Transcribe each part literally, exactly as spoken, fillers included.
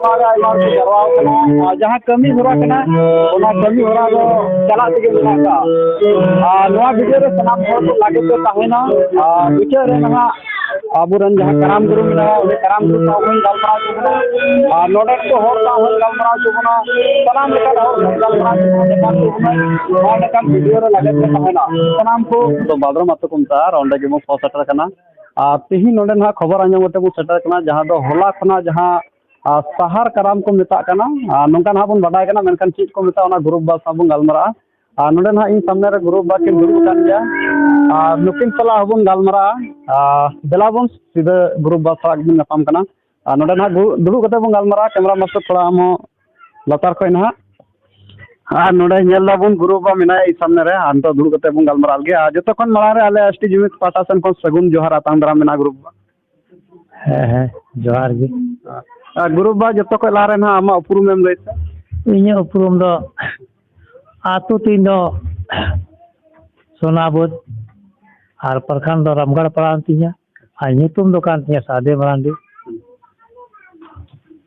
ᱚᱱᱟ ᱨᱮ ᱟᱭᱢᱟ ᱦᱚᱲ ᱠᱚ ᱡᱟᱨᱣᱟ ᱟᱠᱟᱱᱟ᱾ ᱟᱨ ᱡᱟᱦᱟᱸ ᱠᱟᱹᱢᱤ ᱦᱚᱨᱟ ᱠᱟᱱᱟ, ᱚᱱᱟ ᱠᱟᱹᱢᱤ ᱦᱚᱨᱟ ᱫᱚ ᱪᱟᱞᱟᱜ ᱛᱮᱜᱮ ᱢᱮᱱᱟᱜ ᱟᱠᱟᱫᱼᱟ᱾ ᱟᱨ ᱱᱚᱣᱟ ᱵᱷᱤᱰᱤᱭᱳ ᱨᱮ ᱥᱟᱱᱟᱢ ᱦᱚᱲ ᱠᱚ ᱞᱟᱜᱮ ᱠᱚ ᱛᱟᱦᱮᱱᱟ᱾ ᱟᱨ ᱢᱩᱪᱟᱹᱫ ᱨᱮ ᱱᱟᱦᱟᱜ ᱟᱵᱚᱨᱮᱱ ᱡᱟᱦᱟᱸ ᱠᱟᱨᱟᱢ ᱜᱩᱨᱩ ᱢᱮᱱᱟᱭᱟ, ᱩᱱᱤ ᱠᱟᱨᱟᱢ ᱜᱩᱨᱩ ᱥᱟᱶ ᱵᱚᱱ ᱜᱟᱞᱢᱟᱨᱟᱣ ᱦᱚᱪᱚ ᱵᱚᱱᱟ᱾ ᱟᱨ ᱱᱚᱰᱮ ᱠᱚ ᱦᱚᱲ ᱥᱟᱶ ᱦᱚᱸ ᱜᱟᱞᱢᱟᱨᱟᱣ ᱦᱚᱪᱚ ᱵᱚᱱᱟ᱾ ᱥᱟᱱᱟᱢ ᱞᱮᱠᱟᱱ ᱦᱚᱲ ᱥᱟᱶ ᱜᱟᱞᱢᱟᱨᱟᱣ ᱦᱚᱪᱚ ᱵᱚᱱᱟ᱾ ᱡᱮᱢᱚᱱ ᱠᱚ ᱱᱚᱣᱟ ᱞᱮᱠᱟᱱ ᱵᱷᱤᱰᱤᱭᱳ ᱨᱮ ᱞᱟᱜᱮ ᱠᱚ ᱛᱟᱦᱮᱱᱟ᱾ ᱥᱟᱱᱟᱢ ᱠᱚ ᱫᱚ ᱵᱟᱫᱽᱨᱚᱢ ᱟᱛᱳ ᱠᱚ ᱢᱮᱛᱟᱜᱼᱟ, ᱟᱨ ᱚᱸᱰᱮ ᱜᱮᱵᱚᱱ ᱥᱚᱦᱚᱨ ᱥᱮᱴᱮᱨ ᱟᱠᱟᱱᱟ᱾ ᱟᱨ ᱛᱮᱦᱮᱧ ᱱᱚᱰᱮ ᱱᱟᱦᱟᱜ ᱠᱷᱚᱵᱚᱨ ᱟᱸᱡᱚᱢ ᱠᱟᱛᱮ ᱵᱚᱱ ᱥᱮᱴᱮᱨ ᱟᱠᱟᱱᱟ, ᱡᱟᱦᱟᱸ ᱫᱚ ᱦᱚᱞᱟ ᱠᱷᱚᱱᱟᱜ ᱡᱟᱦᱟᱸ, ᱟᱨ, ᱥᱟᱦᱟᱨ ᱠᱟᱨᱟᱢ ᱠᱚ ᱢᱮᱛᱟᱜ ᱠᱟᱱᱟ᱾ ᱟᱨ ᱱᱚᱝᱠᱟ ᱱᱟᱦᱟᱜ ᱵᱚᱱ ᱵᱟᱰᱟᱭ ᱠᱟᱱᱟ, ᱢᱮᱱᱠᱷᱟᱱ ᱪᱮᱫ ᱠᱚ ᱢᱮᱛᱟᱜᱼᱟ, ᱚᱱᱟ ᱜᱩᱨᱩ ᱵᱟᱵᱟ ᱥᱟᱶ ᱵᱚᱱ ᱜᱟᱞᱢᱟᱨᱟᱜᱼᱟ᱾ ᱟᱨ ᱱᱚᱰᱮ ᱱᱟᱦᱟᱜ ᱤᱧ ᱥᱟᱢᱱᱮ ᱨᱮ ᱜᱩᱨᱩ ᱵᱟᱵᱟ ᱠᱤᱱ ᱫᱩᱲᱩᱵ ᱟᱠᱟᱱ ᱜᱮᱭᱟ᱾ ᱟᱨ ᱱᱩᱠᱤᱱ ᱥᱟᱞᱟᱜ ᱦᱚᱸᱵᱚᱱ ᱜᱟᱞᱢᱟᱨᱟᱜᱼᱟ᱾ ᱟᱨ ᱫᱮᱞᱟ ᱵᱚᱱ ᱥᱤᱫᱷᱟᱹ ᱜᱩᱨᱩ ᱵᱟᱵᱟ ᱥᱟᱞᱟᱜ ᱜᱮᱵᱚᱱ ᱧᱟᱯᱟᱢ ᱠᱟᱱᱟ᱾ ᱟᱨ ᱱᱚᱰᱮ ᱱᱟᱦᱟᱜ ᱜᱩ-, ᱫᱩᱲᱩᱵ ᱠᱟᱛᱮ ᱵᱚᱱ ᱜᱟᱞᱢᱟᱨᱟᱜᱼᱟ᱾ ᱠᱮᱢᱨᱟ ᱢᱟᱥᱴᱟᱨ ᱛᱷᱚᱲᱟ ᱟᱢ ᱦᱚᱸ ᱞᱟᱛᱟᱨ ᱠᱷᱚᱱ ᱱᱟᱦᱟᱜ᱾ ᱟᱨ ᱱᱚᱰᱮ ᱧᱮᱞ ᱫᱟᱵᱚᱱ ᱜᱩᱨᱩ ᱵᱟᱵᱟ ᱢᱮᱱᱟᱭᱟ ᱤᱧ ᱥᱟᱢᱱᱮ ᱨᱮ, ᱟᱨ ᱱᱤᱛᱚᱜ ᱫᱩᱲᱩᱵ ᱠᱟᱛᱮ ᱵᱚᱱ ᱜᱟᱞᱢᱟᱨᱟᱜ ᱞᱮᱜᱮ᱾ ᱟᱨ ᱡᱚᱛᱚ ᱠᱷᱚᱱ ᱢᱟᱲᱟᱝ ᱨᱮ ᱟᱞᱮ ᱮᱥ ᱴᱤ ᱡᱩᱢᱤᱫ ᱯᱟᱦᱴᱟ ᱥᱮᱱ ᱠᱷᱚᱱ ᱥᱟᱹᱜᱩᱱ ᱡᱚᱦᱟᱨ ᱟᱛᱟᱝ ᱫᱟᱨᱟᱢ ᱢᱮᱱᱟᱜᱼᱟ ᱜᱩᱨᱩ ᱵᱟᱵᱟ᱾ ᱦᱮᱸ, ᱦᱮᱸ, ᱡᱚᱦᱟᱨ ᱜᱮ᱾ ᱟᱨ ᱜᱩᱨᱩ ᱵᱟᱵᱟ, ᱡᱚᱛᱚ ᱠᱷᱚᱱ ᱞᱟᱦᱟ ᱨᱮ ᱱᱟᱦᱟᱜ ᱟᱢᱟᱜ ᱩᱯᱨᱩᱢ ᱮᱢ ᱞᱟᱹᱭ ᱛᱮ? ᱤᱧᱟᱹᱜ ᱩᱯᱨᱩᱢ ᱫᱚ ᱟᱹᱛᱩ ᱛᱤᱧ ᱫᱚ ᱥᱳᱱᱟᱵᱟᱹᱫᱽ ᱟᱨ ᱯᱨᱚᱠᱷᱚᱸᱰ ᱫᱚ ᱨᱟᱢᱜᱚᱲ ᱯᱟᱲᱟ ᱮᱱ ᱛᱤᱧᱟ, ᱟᱨ ᱧᱩᱛᱩᱢ ᱫᱚ ᱠᱟᱱ ᱛᱤᱧᱟ ᱥᱟᱫᱮ ᱢᱟᱨᱟᱱᱰᱤ᱾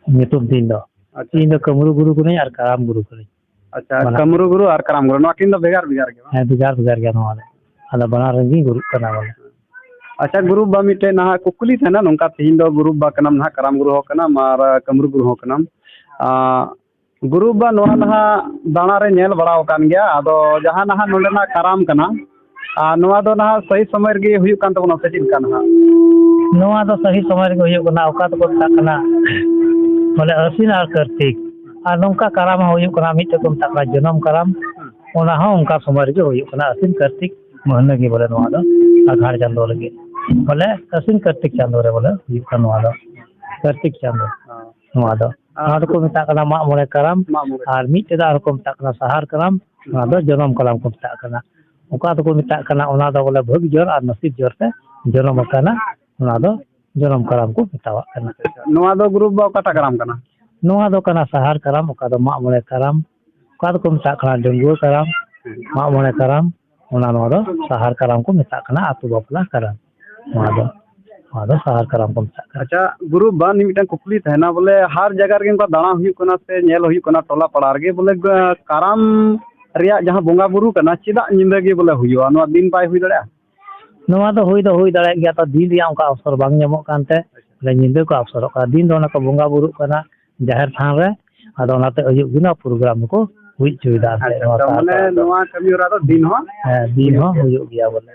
ᱧᱩᱛᱩᱢ ᱛᱤᱧ ᱫᱚ, ᱟᱪᱪᱷᱟ᱾ ᱤᱧ ᱫᱚ ᱠᱟᱹᱢᱨᱩ ᱜᱩᱨᱩ ᱠᱟᱹᱱᱟᱹᱧ ᱟᱨ ᱠᱟᱨᱟᱢ ᱜᱩᱨᱩ ᱠᱟᱹᱱᱟᱹᱧ᱾ ᱟᱪᱪᱷᱟ, ᱢᱟᱱᱮ ᱠᱟᱹᱢᱨᱩ ᱜᱩᱨᱩ ᱟᱨ ᱠᱟᱨᱟᱢ ᱜᱩᱨᱩ, ᱱᱚᱣᱟ ᱠᱤᱱ ᱫᱚ ᱵᱷᱮᱜᱟᱨ ᱵᱷᱮᱜᱟᱨ ᱜᱮᱭᱟ, ᱵᱟᱝ? ᱦᱮᱸ, ᱵᱷᱮᱜᱟᱨ ᱵᱷᱮᱜᱟᱨ ᱜᱮᱭᱟ ᱱᱚᱣᱟ ᱫᱚ᱾ ᱟᱫᱚ ᱵᱟᱱᱟᱨ ᱨᱮᱱ ᱜᱤᱧ ᱜᱩᱨᱩᱜ ᱠᱟᱱᱟ ᱵᱚᱞᱮ᱾ ᱟᱪᱪᱷᱟ ᱜᱩᱨᱩ ᱵᱟ, ᱢᱤᱫᱴᱮᱡ ᱱᱟᱦᱟᱜ ᱠᱩᱠᱞᱤ ᱛᱟᱦᱮᱱᱟ, ᱱᱚᱝᱠᱟ ᱛᱮᱦᱮᱧ ᱫᱚ ᱜᱩᱨᱩ ᱵᱟ ᱠᱟᱱᱟᱢ, ᱱᱟᱦᱟᱜ ᱠᱟᱨᱟᱢ ᱜᱩᱨᱩ ᱦᱚᱸ ᱠᱟᱱᱟᱢ, ᱟᱸ, ᱜᱩᱨᱩ ᱵᱟ, ᱱᱚᱣᱟ ᱱᱟᱦᱟᱜ ᱫᱟᱬᱟ ᱨᱮ ᱧᱮᱞ ᱵᱟᱲᱟ ᱟᱠᱟᱱ ᱜᱮᱭᱟ, ᱟᱫᱚ ᱡᱟᱦᱟᱸ ᱱᱟᱦᱟᱜ ᱱᱚᱰᱮᱱᱟᱜ ᱠᱟᱨᱟᱢ ᱠᱟᱱᱟ, ᱟᱨ ᱱᱚᱣᱟ ᱫᱚ ᱱᱟᱦᱟᱜ ᱥᱟᱹᱦᱤ ᱥᱚᱢᱚᱭ ᱨᱮᱜᱮ ᱦᱩᱭᱩᱜ ᱠᱟᱱ ᱛᱟᱵᱚᱱᱟ ᱥᱮ ᱪᱮᱫ ᱞᱮᱠᱟ ᱱᱟᱦᱟᱜ? ᱱᱚᱣᱟ ᱫᱚ ᱥᱟᱹᱦᱤ ᱥᱚᱢᱚᱭ ᱨᱮᱜᱮ ᱦᱩᱭᱩᱜ ᱠᱟᱱᱟ, ᱚᱠᱟ ᱫᱚᱠᱚ ᱢᱮᱛᱟᱜ ᱠᱟᱱᱟ ᱵᱚᱞᱮ ᱟᱹᱥᱤᱱ ᱟᱨ ᱠᱟᱨᱛᱤᱠ᱾ ᱟᱨ ᱱᱚᱝᱠᱟ ᱠᱟᱨᱟᱢ ᱦᱚᱸ ᱦᱩᱭᱩᱜ ᱠᱟᱱᱟ, ᱢᱤᱫᱴᱮᱡ ᱠᱚ ᱢᱮᱛᱟᱜ ᱠᱟᱱᱟ ᱡᱚᱱᱚᱢ ᱠᱟᱨᱟᱢ, ᱚᱱᱟ ᱦᱚᱸ ᱚᱱᱠᱟ ᱥᱚᱢᱚᱭ ᱨᱮᱜᱮ ᱦᱩᱭᱩᱜ ᱠᱟᱱᱟ, ᱟᱹᱥᱤᱱ ᱠᱟᱨᱛᱤᱠ ᱢᱟᱹᱦᱱᱟᱹ ᱜᱮ ᱵᱚᱞᱮ ᱱᱚᱣᱟ ᱫᱚ ᱟᱜᱷᱟᱲ ᱪᱟᱸᱫᱳ ᱨᱮᱜᱮ, ᱵᱚᱞᱮ ᱟᱹᱥᱤᱱ ᱠᱟᱨᱛᱤᱠ ᱪᱟᱸᱫᱳ ᱨᱮ ᱵᱚᱞᱮ ᱦᱩᱭᱩᱜ ᱠᱟᱱᱟ ᱱᱚᱣᱟ ᱫᱚ, ᱠᱟᱨᱛᱤᱠ ᱪᱟᱸᱫᱳ ᱱᱚᱣᱟ ᱫᱚ᱾ ᱟᱨ ᱱᱚᱣᱟ ᱫᱚᱠᱚ ᱢᱮᱛᱟᱜ ᱠᱟᱱᱟ ᱢᱟᱜ ᱢᱚᱬᱮ ᱠᱟᱨᱟᱢ, ᱢᱟᱜ ᱢᱚᱬᱮ᱾ ᱟᱨ ᱢᱤᱫᱴᱮᱡ ᱫᱚ ᱟᱨᱦᱚᱸ ᱠᱚ ᱢᱮᱛᱟᱜ ᱠᱟᱱᱟ ᱥᱟᱦᱟᱨ ᱠᱟᱨᱟᱢ, ᱱᱚᱣᱟ ᱫᱚ ᱡᱚᱱᱚᱢ ᱠᱟᱨᱟᱢ ᱠᱚ ᱢᱮᱛᱟᱜ ᱠᱟᱱᱟ᱾ ᱚᱠᱟ ᱫᱚᱠᱚ ᱢᱮᱛᱟᱜ ᱠᱟᱱᱟ, ᱚᱱᱟ ᱫᱚ ᱵᱚᱞᱮ ᱵᱷᱟᱹᱜᱽ ᱡᱳᱨ ᱟᱨ ᱱᱟᱥᱤᱵ ᱡᱳᱨ ᱛᱮ ᱡᱚᱱᱚᱢ ᱟᱠᱟᱱᱟ, ᱚᱱᱟ ᱫᱚ ᱡᱚᱱᱚᱢ ᱠᱟᱨᱟᱢ ᱠᱚ ᱢᱮᱛᱟᱣᱟᱜ ᱠᱟᱱᱟ᱾ ᱱᱚᱣᱟ ᱫᱚ ᱜᱩᱨᱩ ᱵᱟᱵᱟ ᱚᱠᱟᱴᱟᱜ ᱠᱟᱨᱟᱢ ᱠᱟᱱᱟ? ᱱᱚᱣᱟ ᱫᱚ ᱠᱟᱱᱟ ᱥᱟᱦᱟᱨ ᱠᱟᱨᱟᱢ, ᱚᱠᱟ ᱫᱚ ᱢᱟᱜ ᱢᱚᱬᱮ ᱠᱟᱨᱟᱢ, ᱚᱠᱟ ᱫᱚᱠᱚ ᱢᱮᱛᱟᱜ ᱠᱟᱱᱟ ᱰᱟᱺᱜᱩᱣᱟᱹ ᱠᱟᱨᱟᱢ, ᱢᱟᱜ ᱢᱚᱬᱮ ᱠᱟᱨᱟᱢ, ᱚᱱᱟ ᱱᱚᱣᱟ ᱫᱚ ᱥᱟᱦᱟᱨ ᱠᱟᱨᱟᱢ ᱠᱚ ᱢᱮᱛᱟᱜ ᱠᱟᱱᱟ, ᱟᱹᱛᱩ ᱵᱟᱯᱞᱟ ᱠᱟᱨᱟᱢ ᱱᱚᱣᱟ ᱫᱚ᱾ ᱱᱚᱣᱟ ᱫᱚ ᱥᱟᱦᱟᱨ ᱠᱟᱨᱟᱢ ᱠᱚ ᱢᱮᱛᱟᱜ ᱠᱟᱱᱟ᱾ ᱟᱪᱪᱷᱟ, ᱜᱩᱨᱩ ᱵᱟ, ᱱᱤᱭᱟᱹ ᱢᱤᱫᱴᱟᱝ ᱠᱩᱠᱞᱤ ᱛᱟᱦᱮᱱᱟ, ᱵᱚᱞᱮ ᱦᱟᱨ ᱡᱟᱭᱜᱟ ᱨᱮᱜᱮ ᱚᱱᱠᱟ ᱫᱟᱬᱟ ᱦᱩᱭᱩᱜ ᱠᱟᱱᱟ ᱥᱮ ᱧᱮᱞ ᱦᱩᱭᱩᱜ ᱠᱟᱱᱟ ᱴᱚᱞᱟ ᱯᱟᱲᱟ ᱨᱮᱜᱮ, ᱵᱚᱞᱮ ᱜ-, ᱠᱟᱨᱟᱢ ᱨᱮᱭᱟᱜ ᱡᱟᱦᱟᱸ ᱵᱚᱸᱜᱟ ᱵᱩᱨᱩ ᱠᱟᱱᱟ, ᱪᱮᱫᱟᱜ ᱧᱤᱫᱟᱹ ᱜᱮ ᱵᱚᱞᱮ ᱦᱩᱭᱩᱜᱼᱟ? ᱱᱚᱣᱟ ᱫᱤᱱ ᱵᱟᱭ ᱦᱩᱭ ᱫᱟᱲᱮᱭᱟᱜᱼᱟ? ᱱᱚᱣᱟ ᱫᱚ ᱦᱩᱭ ᱫᱚ ᱦᱩᱭ ᱫᱟᱲᱮᱭᱟᱜ ᱜᱮᱭᱟ, ᱛᱚ ᱫᱤᱱ ᱨᱮᱭᱟᱜ ᱚᱱᱠᱟ ᱚᱯᱥᱚᱨ ᱵᱟᱝ ᱧᱟᱢᱚᱜ ᱠᱟᱱᱛᱮ ᱵᱚᱞᱮ ᱧᱤᱫᱟᱹ ᱠᱚ ᱚᱯᱥᱚᱨᱚᱜ ᱠᱟᱱᱟ᱾ ᱫᱤᱱ ᱫᱚ ᱚᱱᱟ ᱠᱚ ᱵᱚᱸᱜᱟ ᱵᱩᱨᱩᱜ ᱠᱟᱱᱟ ᱡᱟᱦᱮᱨ ᱛᱷᱟᱱ ᱨᱮ, ᱟᱫᱚ ᱚᱱᱟᱛᱮ ᱟᱹᱭᱩᱵ ᱜᱮ ᱱᱚᱣᱟ ᱯᱨᱳᱜᱨᱟᱢ ᱫᱚᱠᱚ ᱦᱩᱭ ᱦᱚᱪᱚᱭᱮᱫᱟ᱾ ᱟᱪᱪᱷᱟ, ᱟᱪᱪᱷᱟ, ᱢᱟᱱᱮ ᱱᱚᱣᱟ ᱠᱟᱹᱢᱤ ᱦᱚᱨᱟ ᱫᱚ ᱫᱤᱱ ᱦᱚᱸ? ᱦᱮᱸ, ᱫᱤᱱ ᱦᱚᱸ ᱦᱩᱭᱩᱜ ᱜᱮᱭᱟ ᱵᱚᱞᱮ᱾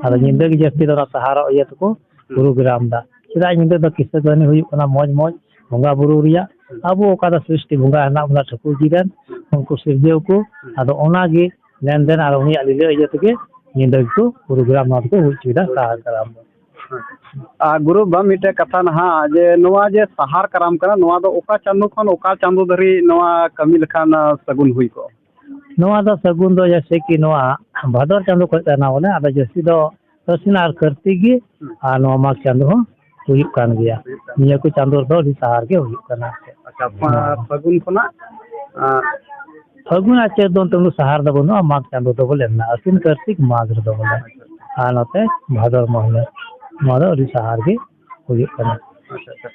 ᱟᱫᱚ ᱧᱤᱫᱟᱹ ᱜᱮ ᱡᱟᱹᱥᱛᱤ ᱫᱚ ᱚᱱᱟ ᱥᱟᱦᱟᱨᱚᱜ ᱤᱭᱟᱹ ᱛᱮᱠᱚ ᱯᱨᱳᱜᱨᱟᱢ ᱫᱟ᱾ ᱪᱮᱫᱟᱜ ᱧᱤᱫᱟᱹ ᱫᱚ ᱠᱤᱥᱟᱹ ᱠᱟᱹᱦᱱᱤ ᱦᱩᱭᱩᱜ ᱠᱟᱱᱟ, ᱢᱚᱡᱽ ᱢᱚᱡᱽ ᱵᱚᱸᱜᱟ ᱵᱩᱨᱩ ᱨᱮᱭᱟᱜ, ᱟᱵᱚ ᱚᱠᱟ ᱫᱚ ᱥᱨᱤᱥᱴᱤ ᱵᱚᱸᱜᱟ ᱦᱮᱱᱟᱜ ᱵᱚᱱᱟ ᱴᱷᱟᱹᱠᱩᱨ ᱡᱤ ᱨᱮᱱ, ᱩᱱᱠᱩ ᱥᱤᱨᱡᱟᱹᱣ ᱠᱚ, ᱟᱫᱚ ᱚᱱᱟᱜᱮ ᱞᱮᱱᱫᱮᱱ ᱟᱨ ᱩᱱᱤᱭᱟᱜ ᱞᱤᱞᱟᱹ ᱤᱭᱟᱹ ᱛᱮᱜᱮ ᱧᱤᱫᱟᱹ ᱜᱮᱠᱚ ᱯᱨᱳᱜᱨᱟᱢ ᱱᱚᱣᱟ ᱫᱚᱠᱚ ᱦᱩᱭ ᱦᱚᱪᱚᱭᱮᱫᱟ ᱥᱟᱦᱟᱨ ᱠᱟᱨᱟᱢ ᱫᱚ᱾ ᱟᱨ ᱜᱩᱨᱩ ᱵᱟ, ᱢᱤᱫᱴᱮᱡ ᱠᱟᱛᱷᱟ ᱱᱟᱦᱟᱜ, ᱡᱮ ᱱᱚᱣᱟ ᱡᱮ ᱥᱟᱦᱟᱨ ᱠᱟᱨᱟᱢ ᱠᱟᱱᱟ, ᱱᱚᱣᱟ ᱫᱚ ᱚᱠᱟ ᱪᱟᱸᱫᱳ ᱠᱷᱚᱱ ᱚᱠᱟ ᱪᱟᱸᱫᱳ ᱫᱷᱟᱹᱨᱤᱡ ᱱᱚᱣᱟ ᱠᱟᱹᱢᱤ ᱞᱮᱠᱷᱟᱱ, ᱟ, ᱥᱟᱹᱜᱩᱱ ᱦᱩᱭ ᱠᱚᱜᱼᱟ? ᱱᱚᱣᱟ ᱫᱚ ᱥᱟᱹᱜᱩᱱ ᱫᱚ ᱡᱮᱭᱥᱮ ᱠᱤ ᱱᱚᱣᱟ ᱵᱷᱟᱫᱚᱨ ᱪᱟᱸᱫᱳ ᱠᱷᱚᱱ ᱠᱟᱱᱟ ᱵᱚᱞᱮ, ᱟᱫᱚ ᱡᱟᱹᱥᱛᱤ ᱫᱚ ᱟᱹᱥᱤᱱ ᱟᱨ ᱠᱟᱹᱨᱛᱤ ᱜᱮ, ᱦᱩᱸ᱾ ᱟᱨ ᱱᱚᱣᱟ ᱢᱟᱜᱽ ᱪᱟᱸᱫᱳ ᱦᱚᱸ ᱦᱩᱭᱩᱜ ᱠᱟᱱ ᱜᱮᱭᱟ᱾ ᱦᱩᱭᱩᱜ ᱠᱟᱱ ᱱᱤᱭᱟᱹ ᱠᱚ ᱪᱟᱸᱫᱳ ᱨᱮᱫᱚ ᱟᱹᱰᱤ ᱥᱟᱦᱟᱨ ᱜᱮ ᱦᱩᱭᱩᱜ ᱠᱟᱱᱟ᱾ ᱟᱪᱪᱷᱟ, ᱯᱷᱟ-, ᱦᱮᱸ᱾ ᱯᱷᱟᱹᱜᱩᱱ ᱠᱷᱚᱱᱟᱜ, ᱟᱸ, ᱯᱷᱟᱹᱜᱩᱱ ᱟᱨ ᱪᱟᱹᱛ ᱫᱚ ᱚᱱᱛᱮ ᱩᱱᱟᱹᱜ ᱥᱟᱦᱟᱨ ᱫᱚ ᱵᱟᱹᱱᱩᱜᱼᱟ, ᱢᱟᱜᱽ ᱪᱟᱸᱫᱳ ᱫᱚ ᱵᱚᱞᱮ ᱢᱮᱱᱟᱜᱼᱟ, ᱟᱹᱥᱤᱱ ᱠᱟᱹᱨᱛᱤᱠ ᱢᱟᱜᱽ ᱨᱮᱫᱚ ᱵᱚᱞᱮ᱾ ᱟᱪᱪᱷᱟ᱾ ᱟᱨ ᱱᱚᱛᱮ ᱵᱷᱟᱫᱚᱨ ᱢᱟᱹᱦᱱᱟᱹ, ᱱᱚᱣᱟ ᱫᱚ ᱟᱹᱰᱤ ᱥᱟᱦᱟᱨ ᱜᱮ ᱦᱩᱭᱩᱜ ᱠᱟᱱᱟ᱾ ᱟᱪᱪᱷᱟ, ᱟᱪᱪᱷᱟ᱾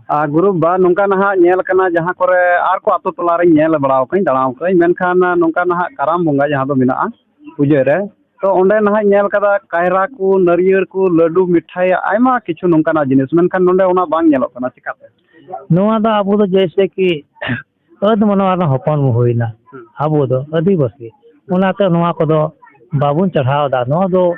ᱟᱨ ᱜᱩᱨᱩ ᱵᱟ, ᱱᱚᱝᱠᱟ ᱱᱟᱦᱟᱜ ᱧᱮᱞ ᱠᱟᱱᱟ, ᱡᱟᱦᱟᱸ ᱠᱚᱨᱮ ᱟᱨ ᱠᱚ ᱟᱛᱳ ᱴᱚᱞᱟ ᱨᱮᱧ ᱧᱮᱞ ᱵᱟᱲᱟ ᱟᱠᱟᱫᱟᱹᱧ, ᱫᱟᱬᱟ ᱟᱠᱟᱫᱟᱹᱧ, ᱢᱮᱱᱠᱷᱟᱱ ᱱᱚᱝᱠᱟ ᱱᱟᱦᱟᱜ ᱠᱟᱨᱟᱢ ᱵᱚᱸᱜᱟ ᱡᱟᱦᱟᱸ ᱫᱚ ᱢᱮᱱᱟᱜᱼᱟ ᱯᱩᱡᱟᱹ ᱨᱮ, ᱛᱚ ᱚᱸᱰᱮ ᱱᱟᱦᱟᱜ ᱧᱮᱞ ᱠᱟᱫᱟ ᱠᱟᱭᱨᱟ ᱠᱚ, ᱱᱟᱹᱨᱭᱟᱹᱲ ᱠᱚ, ᱞᱟᱹᱰᱩ, ᱢᱤᱴᱷᱟᱭ, ᱟᱭᱢᱟ ᱠᱤᱪᱷᱩ ᱱᱚᱝᱠᱟᱱᱟᱜ ᱡᱤᱱᱤᱥ, ᱢᱮᱱᱠᱷᱟᱱ ᱱᱚᱰᱮ ᱚᱱᱟ ᱵᱟᱝ ᱧᱮᱞᱚᱜ ᱠᱟᱱᱟ᱾ ᱪᱤᱠᱟᱛᱮ? ᱱᱚᱣᱟ ᱫᱚ ᱟᱵᱚ ᱫᱚ ᱡᱮᱭᱥᱮ ᱠᱤ ᱟᱹᱫ ᱢᱟᱱᱣᱟ ᱨᱮᱱ ᱦᱚᱯᱚᱱ ᱵᱚ ᱦᱩᱭᱱᱟ, ᱦᱩᱸ᱾ ᱟᱵᱚ ᱫᱚ ᱟᱹᱫᱤᱵᱟᱹᱥᱤ, ᱚᱱᱟᱛᱮ ᱱᱚᱣᱟ ᱠᱚᱫᱚ ᱵᱟᱵᱚᱱ ᱪᱟᱲᱦᱟᱣ ᱮᱫᱟ᱾ ᱱᱚᱣᱟ ᱫᱚ,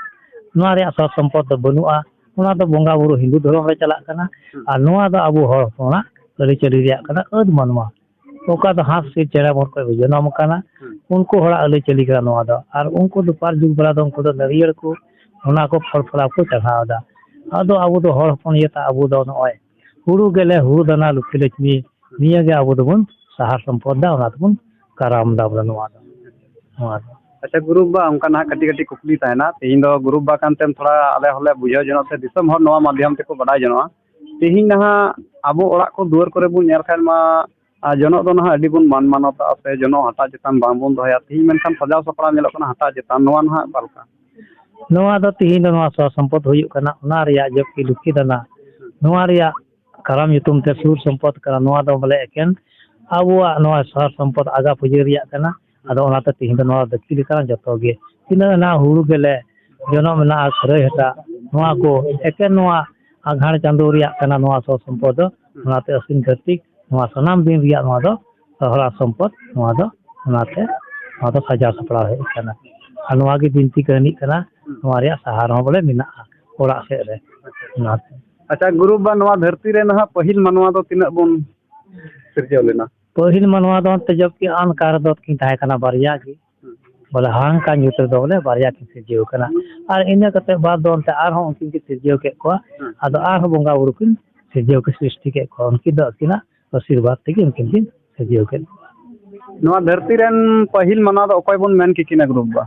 ᱱᱚᱣᱟ ᱨᱮᱭᱟᱜ ᱥᱚᱛ ᱥᱚᱢᱯᱚᱫ ᱫᱚ ᱵᱟᱹᱱᱩᱜᱼᱟ᱾ ᱚᱱᱟ ᱫᱚ ᱵᱚᱸᱜᱟ ᱵᱩᱨᱩ ᱦᱤᱱᱫᱩ ᱫᱷᱚᱨᱚᱢ ᱨᱮ ᱪᱟᱞᱟᱜ ᱠᱟᱱᱟ, ᱦᱩᱸ᱾ ᱟᱨ ᱱᱚᱣᱟ ᱫᱚ ᱟᱵᱚ ᱦᱚᱲ ᱦᱚᱯᱚᱱᱟᱜ ᱟᱹᱨᱤᱪᱟᱹᱞᱤ ᱨᱮᱭᱟᱜ ᱠᱟᱱᱟ, ᱟᱹᱫ ᱢᱟᱱᱣᱟ᱾ ᱚᱠᱟ ᱫᱚ ᱦᱟᱸᱥ ᱥᱮ ᱪᱮᱬᱮ ᱵᱚᱱ ᱠᱷᱚᱱ ᱠᱚ ᱡᱚᱱᱚᱢ ᱟᱠᱟᱱᱟ, ᱦᱩᱸ᱾ ᱩᱱᱠᱩ ᱦᱚᱲᱟᱜ ᱟᱹᱨᱤᱪᱟᱹᱞᱤ ᱠᱟᱱᱟ ᱱᱚᱣᱟ ᱫᱚ᱾ ᱟᱨ ᱩᱱᱠᱩ ᱫᱚ ᱯᱟᱨ ᱡᱩᱜᱽ ᱵᱮᱲᱟ ᱫᱚ ᱩᱱᱠᱩ ᱫᱚ ᱱᱟᱹᱨᱭᱟᱹᱲ ᱠᱚ, ᱚᱱᱟ ᱠᱚ ᱯᱷᱚᱞ ᱯᱷᱚᱞᱟ ᱠᱚ ᱪᱟᱲᱦᱟᱣ ᱮᱫᱟ᱾ ᱟᱫᱚ ᱟᱵᱚ ᱫᱚ ᱦᱚᱲ ᱦᱚᱯᱚᱱ ᱤᱭᱟᱹᱛᱮ ᱟᱵᱚ ᱫᱚ ᱱᱚᱜᱼᱚᱭ ᱦᱩᱲᱩ ᱜᱮᱞᱮ, ᱦᱩᱲᱩ ᱫᱟᱱᱟ, ᱞᱩᱠᱷᱤ ᱞᱚᱠᱷᱢᱤ, ᱱᱤᱭᱟᱹ ᱜᱮ ᱟᱵᱚ ᱫᱚᱵᱚᱱ ᱥᱟᱦᱟᱨ ᱥᱚᱢᱯᱚᱫ ᱫᱟ, ᱚᱱᱟ ᱛᱮᱵᱚᱱ ᱠᱟᱨᱟᱢ ᱫᱟ ᱵᱚᱞᱮ ᱱᱚᱣᱟ ᱫᱚ᱾ ᱱᱚᱣᱟ ᱫᱚ᱾ ᱟᱪᱪᱷᱟ ᱜᱩᱨᱩ ᱵᱟ, ᱚᱱᱠᱟ ᱱᱟᱦᱟᱜ ᱠᱟᱹᱴᱤᱡ ᱠᱟᱹᱴᱤᱡ ᱠᱩᱠᱞᱤ ᱛᱟᱦᱮᱱᱟ᱾ ᱛᱮᱦᱮᱧ ᱫᱚ ᱜᱩᱨᱩ ᱵᱟ ᱠᱟᱱᱛᱮᱢ ᱛᱷᱚᱲᱟ ᱟᱞᱮ ᱦᱚᱸᱞᱮ ᱵᱩᱡᱷᱟᱹᱣ ᱡᱚᱱᱚᱜ ᱥᱮ ᱫᱤᱥᱚᱢ ᱦᱚᱲ ᱱᱚᱣᱟ ᱢᱟᱫᱽᱫᱷᱚᱢ ᱛᱮᱠᱚ ᱵᱟᱰᱟᱭ ᱡᱚᱱᱚᱜᱼᱟ᱾ ᱛᱮᱦᱮᱧ ᱱᱟᱦᱟᱜ ᱟᱵᱚ ᱚᱲᱟᱜ ᱠᱚ ᱫᱩᱣᱟᱹᱨ ᱠᱚᱨᱮ ᱵᱚᱱ ᱧᱮᱞ ᱠᱷᱟᱱ ᱢᱟ, ᱟᱨ ᱡᱚᱱᱚᱜ ᱫᱚ ᱱᱟᱦᱟᱜ ᱟᱹᱰᱤ ᱵᱚᱱ ᱢᱟᱱ ᱢᱟᱱᱚᱛᱟᱜᱼᱟ ᱥᱮ ᱡᱚᱱᱚᱜ ᱦᱟᱴᱟᱜ ᱪᱮᱛᱟᱱ ᱵᱟᱝ ᱵᱚᱱ ᱫᱚᱦᱚᱭᱟ᱾ ᱛᱮᱦᱮᱧ ᱢᱮᱱᱠᱷᱟᱱ ᱥᱟᱡᱟᱣ ᱥᱟᱯᱲᱟᱣ ᱧᱮᱞᱚᱜ ᱠᱟᱱᱟ ᱦᱟᱴᱟᱜ ᱪᱮᱛᱟᱱ, ᱱᱚᱣᱟ ᱱᱟᱦᱟᱜ ᱚᱠᱟ ᱞᱮᱠᱟ? ᱱᱚᱣᱟ ᱫᱚ ᱛᱤᱦᱤᱧ ᱫᱚ ᱱᱚᱣᱟ ᱥᱚᱦᱟ ᱥᱚᱢᱯᱚᱫ ᱦᱩᱭᱩᱜ ᱠᱟᱱᱟ, ᱚᱱᱟ ᱨᱮᱭᱟᱜ ᱡᱚᱵᱠᱤ ᱞᱩᱠᱷᱤ ᱫᱟᱱᱟ, ᱱᱚᱣᱟ ᱨᱮᱭᱟᱜ ᱠᱟᱨᱟᱢ ᱧᱩᱛᱩᱢ ᱛᱮ ᱥᱩᱨ ᱥᱚᱢᱯᱚᱫ ᱠᱟᱱᱟ᱾ ᱱᱚᱣᱟ ᱫᱚ ᱵᱚᱞᱮ ᱮᱠᱮᱱ ᱟᱵᱚᱣᱟᱜ ᱱᱚᱣᱟ ᱥᱚᱦᱟ ᱥᱚᱢᱯᱚᱫ ᱟᱜᱟ ᱯᱩᱡᱟᱹ ᱨᱮᱭᱟᱜ ᱠᱟᱱᱟ᱾ ᱟᱫᱚ ᱚᱱᱟᱛᱮ ᱛᱤᱦᱤᱧ ᱫᱚ ᱱᱚᱣᱟ ᱫᱟᱹᱠᱷᱤ ᱞᱮᱠᱟᱱᱟᱜ ᱡᱚᱛᱚ ᱜᱮ, ᱛᱤᱱᱟᱹᱜ ᱦᱮᱱᱟᱜ ᱦᱩᱲᱩ ᱜᱮᱞᱮ, ᱡᱚᱱᱚᱜ ᱢᱮᱱᱟᱜᱼᱟ, ᱠᱷᱟᱹᱨᱟᱹᱭ ᱦᱟᱴᱟᱜ, ᱱᱚᱣᱟ ᱠᱚ ᱮᱠᱮᱱ ᱱᱚᱣᱟ ᱟᱸᱜᱷᱟᱲ ᱪᱟᱸᱫᱳ ᱨᱮᱭᱟᱜ ᱠᱟᱱᱟ ᱱᱚᱣᱟ ᱥᱚᱦᱟ ᱥᱚᱢᱯᱚᱫ ᱫᱚ᱾ ᱚᱱᱟᱛᱮ ᱟᱹᱥᱤᱱ ᱠᱟᱨᱛᱤᱠ ᱱᱚᱣᱟ ᱥᱟᱱᱟᱢ ᱫᱤᱱ ᱨᱮᱭᱟᱜ ᱱᱚᱣᱟ ᱫᱚ ᱥᱚᱦᱟ ᱥᱚᱢᱯᱚᱫ, ᱱᱚᱣᱟ ᱫᱚ, ᱚᱱᱟᱛᱮ ᱱᱚᱣᱟ ᱫᱚ ᱥᱟᱡᱟᱣ ᱥᱟᱯᱲᱟᱣ ᱦᱮᱡ ᱟᱠᱟᱱᱟ᱾ ᱟᱨ ᱱᱚᱣᱟ ᱜᱮ ᱵᱤᱱᱛᱤ ᱠᱟᱹᱦᱱᱤᱜ ᱠᱟᱱᱟ, ᱱᱚᱣᱟ ᱨᱮᱭᱟᱜ ᱥᱟᱦᱟᱨ ᱦᱚᱸ ᱵᱚᱞᱮ ᱢᱮᱱᱟᱜᱼᱟ ᱚᱲᱟᱜ ᱥᱮᱫ ᱨᱮ᱾ ᱚᱱᱟᱛᱮ ᱟᱪᱪᱷᱟ ᱜᱩᱨᱩ ᱵᱟᱵᱟ, ᱱᱚᱣᱟ ᱫᱷᱟᱹᱨᱛᱤ ᱨᱮ ᱱᱟᱦᱟᱜ ᱯᱟᱹᱦᱤᱞ ᱢᱟᱱᱣᱟ ᱫᱚ ᱛᱤᱱᱟᱹᱜ ᱵᱚᱱ ᱥᱤᱨᱡᱟᱹᱣ ᱞᱮᱱᱟ? ᱯᱟᱹᱦᱤᱞ ᱢᱟᱱᱣᱟ ᱫᱚ ᱚᱱᱛᱮ ᱡᱚᱵᱠᱤ ᱟᱱᱠᱟ ᱨᱮᱫᱚ ᱠᱤᱱ ᱛᱟᱦᱮᱸ ᱠᱟᱱᱟ ᱵᱟᱨᱭᱟ ᱜᱮ᱾ ᱵᱚᱞᱮ ᱦᱟᱱᱠᱟ ᱧᱩᱛ ᱨᱮᱫᱚ ᱵᱚᱞᱮ ᱵᱟᱨᱭᱟ ᱠᱤᱱ ᱥᱤᱨᱡᱟᱹᱣ ᱠᱟᱱᱟ᱾ ᱟᱨ ᱤᱱᱟᱹ ᱠᱟᱛᱮ ᱵᱟᱫ ᱫᱚ ᱚᱱᱛᱮ ᱟᱨᱦᱚᱸ ᱩᱱᱠᱤᱱ ᱠᱤᱱ ᱥᱤᱨᱡᱟᱹᱣ ᱠᱮᱫ ᱠᱚᱣᱟ᱾ ᱟᱫᱚ ᱟᱨᱦᱚᱸ ᱵᱚᱸᱜᱟ ᱵᱩᱨᱩ ᱠᱤᱱ ᱥᱤᱨᱡᱟᱹᱣ ᱠᱤᱱ ᱥᱨᱤᱥᱴᱤ ᱠᱮᱫ ᱠᱚᱣᱟ᱾ ᱩᱱᱠᱤᱱ ᱫᱚ ᱟᱹᱠᱤᱱᱟᱜ ᱟᱥᱤᱨᱵᱟᱫᱽ ᱛᱮᱜᱮ ᱩᱱᱠᱤᱱ ᱠᱤᱱ ᱥᱤᱨᱡᱟᱹᱣ ᱠᱮᱫ ᱠᱚᱣᱟ᱾ ᱱᱚᱣᱟ ᱫᱷᱟᱹᱨᱛᱤ ᱨᱮᱱ ᱯᱟᱹᱦᱤᱞ ᱢᱟᱱᱣᱟ ᱫᱚ ᱚᱠᱚᱭ ᱵᱚᱱ ᱢᱮᱱ ᱠᱮᱠᱤᱱᱟ ᱜᱩᱨᱩ ᱵᱟᱵᱟ?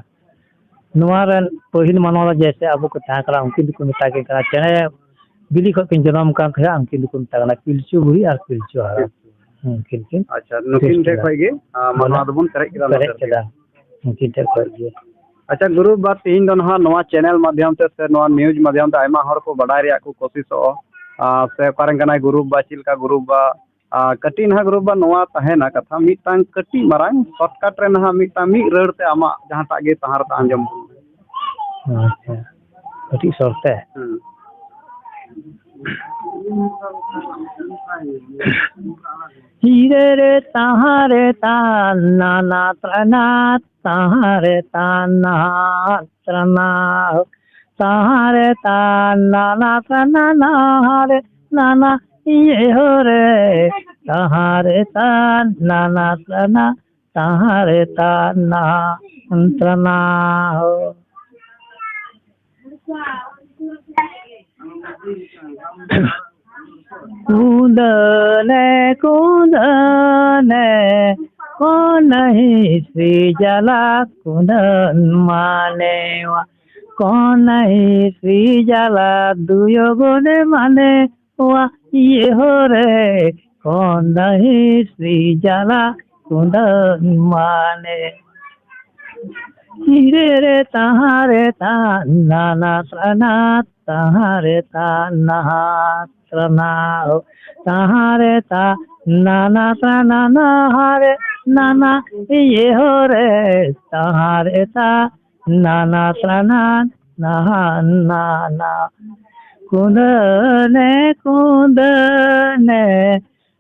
ᱱᱚᱣᱟ ᱨᱮᱱ ᱯᱟᱹᱦᱤᱞ ᱢᱟᱱᱣᱟ ᱫᱚ ᱡᱮᱭᱥᱮ ᱟᱵᱚ ᱠᱚ ᱛᱟᱦᱮᱸ ᱠᱟᱱᱟ, ᱩᱱᱠᱤᱱ ᱫᱚᱠᱚ ᱢᱮᱛᱟ ᱠᱤᱱ ᱠᱟᱱᱟ ᱪᱮᱬᱮ ᱵᱤᱞᱤ ᱠᱷᱚᱱ ᱠᱤᱱ ᱡᱟᱱᱟᱢ ᱠᱟᱱ ᱛᱟᱦᱮᱸᱫ, ᱩᱱᱠᱤᱱ ᱫᱚᱠᱚ ᱢᱮᱛᱟ ᱠᱟᱱᱟ ᱯᱤᱞᱪᱩ ᱵᱩᱲᱦᱤ ᱟᱨ ᱯᱤᱞᱪᱩ ᱦᱟᱲᱟᱢ᱾ ᱩᱱᱠᱤᱱ ᱠᱤᱱ ᱟᱪᱪᱷᱟ, ᱱᱩᱠᱤᱱ ᱴᱷᱮᱱ ᱥᱨᱤᱥᱴᱤ ᱠᱷᱚᱱ ᱜᱮ, ᱟᱨ ᱢᱟᱱᱣᱟ ᱫᱚᱵᱚᱱ ᱯᱮᱨᱮᱡ ᱠᱮᱫᱟ ᱱᱚᱣᱟ ᱯᱮᱨᱮᱡ ᱫᱷᱟᱹᱨᱛᱤ᱾ ᱠᱮᱫᱟ ᱩᱱᱠᱤᱱ ᱴᱷᱮᱱ ᱠᱷᱚᱱ ᱜᱮ᱾ ᱟᱪᱪᱷᱟ ᱜᱩᱨᱩ ᱵᱟᱵᱟ, ᱛᱮᱦᱮᱧ ᱫᱚ ᱱᱟᱦᱟᱜ ᱱᱚᱣᱟ ᱪᱮᱱᱮᱞ ᱢᱟᱫᱽᱫᱷᱚᱢ ᱛᱮ ᱥᱮ ᱱᱚᱣᱟ ᱱᱤᱭᱩᱡᱽ ᱢᱟᱫᱽᱫᱷᱚᱢ ᱛᱮ ᱟᱭᱢᱟ ᱦᱚᱲ ᱠᱚ ᱵᱟᱰᱟᱭ ᱨᱮᱭᱟᱜ ᱠᱚ ᱠᱳᱥᱤᱥᱚᱜᱼᱟ, ᱟᱨ ᱥᱮ ᱚᱠᱟᱨᱮᱱ ᱠᱟᱱᱟᱭ ᱜᱩᱨᱩ ᱵᱟᱵᱟ, ᱪᱮᱫ ᱞᱮᱠᱟ ᱜᱩᱨᱩ ᱵᱟᱵᱟ, ᱟᱨ ᱠᱟᱹᱴᱤᱡ ᱱᱟᱦᱟᱜ ᱜᱩᱨᱩ ᱵᱟᱵᱟ ᱱᱚᱣᱟ ᱛᱟᱦᱮᱱᱟ ᱠᱟᱛᱷᱟ, ᱢᱤᱫᱴᱟᱝ ᱠᱟᱹᱴᱤᱡ ᱢᱟᱨᱟᱝ ᱥᱚᱨᱴᱠᱟᱴ ᱨᱮ ᱱᱟᱦᱟᱜ ᱢᱤᱫᱴᱟᱝ ᱢᱤᱫ ᱨᱟᱹᱲ ᱛᱮ ᱟᱢᱟᱜ ᱡᱟᱦᱟᱸᱴᱟᱜ ᱜᱮ ᱛᱟᱦᱟᱸ ᱨᱮ ᱟᱸᱡᱚᱢ᱾ ᱟᱪᱪᱷᱟ, ᱠᱟᱹᱴᱤᱡ ᱥᱚᱨ ᱛᱮ᱾ ᱦᱩᱸ᱾ ᱦᱤᱨᱮ ᱨᱮ ᱛᱟᱦᱟᱸ ᱨᱮ ᱛᱟᱱ ᱱᱟᱱᱟ ᱛᱨᱟᱱᱟ ᱛᱟᱦᱟᱸ ᱨᱮ ᱛᱟᱱ ᱱᱟᱦᱟᱸ ᱛᱨᱟᱱᱟ ᱛᱟᱦᱟᱸ ᱨᱮ ᱛᱟᱱ ᱱᱟᱱᱟ ᱛᱨᱟᱱᱟ ᱱᱟᱦᱟᱸ ᱨᱮ ᱱᱟᱱᱟ ᱤᱭᱮ ᱦᱳ ᱨᱮ ᱛᱟᱦᱟᱸ ᱨᱮ ᱛᱟᱱ ᱱᱟᱱᱟ ᱛᱨᱟᱱᱟ ᱛᱟᱦᱟᱸ ᱨᱮ ᱛᱟᱱ ᱱᱟᱦᱟᱸ ᱛᱨᱟᱱᱟ ᱦᱳ᱾ ᱠᱩᱸᱫᱟᱹᱱᱮ ᱠᱩᱸᱫᱟᱹᱱᱮ ᱠᱚᱱᱟᱦᱤ ᱥᱨᱤ ᱡᱟᱞᱟ ᱠᱩᱸᱫᱟᱹᱱ ᱢᱟᱱᱮᱣᱟ ᱠᱚᱱᱟᱦᱤ ᱥᱨᱤ ᱡᱟᱞᱟ ᱫᱩᱭᱚᱜᱚᱱᱮ ᱢᱟᱱᱮᱣᱟ ᱤᱭᱮ ᱦᱳ ᱨᱮ ᱠᱚᱱᱟᱦᱤ ᱥᱨᱤ ᱡᱟᱞᱟ ᱠᱩᱸᱫᱟᱹᱱ ᱢᱟᱱᱮ ᱦᱤᱨᱮ ᱨᱮ ᱛᱟᱦᱟᱸ ᱨᱮ ᱛᱟ ᱱᱟᱱᱟ ᱛᱨᱟᱱᱟ ᱛᱟᱦᱟᱸ ᱨᱮ ᱛᱟ ᱱᱟᱦᱟ ᱛᱨᱟᱱᱟ ᱛᱟᱦᱟᱸ ᱨᱮ ᱛᱟ ᱱᱟᱱᱟ ᱛᱨᱟᱱᱟ ᱱᱟᱦᱟ ᱨᱮ ᱱᱟᱱᱟ ᱤᱭᱮ ᱦᱚ ᱨᱮ ᱛᱟᱦᱟᱸ ᱨᱮ ᱛᱟ ᱱᱟᱱᱟ ᱛᱨᱟᱱᱟ ᱱᱟᱦᱟ ᱱᱟᱱᱟ ᱠᱩᱸᱫᱟᱹᱱᱮ ᱠᱩᱸᱫᱟᱹᱱᱮ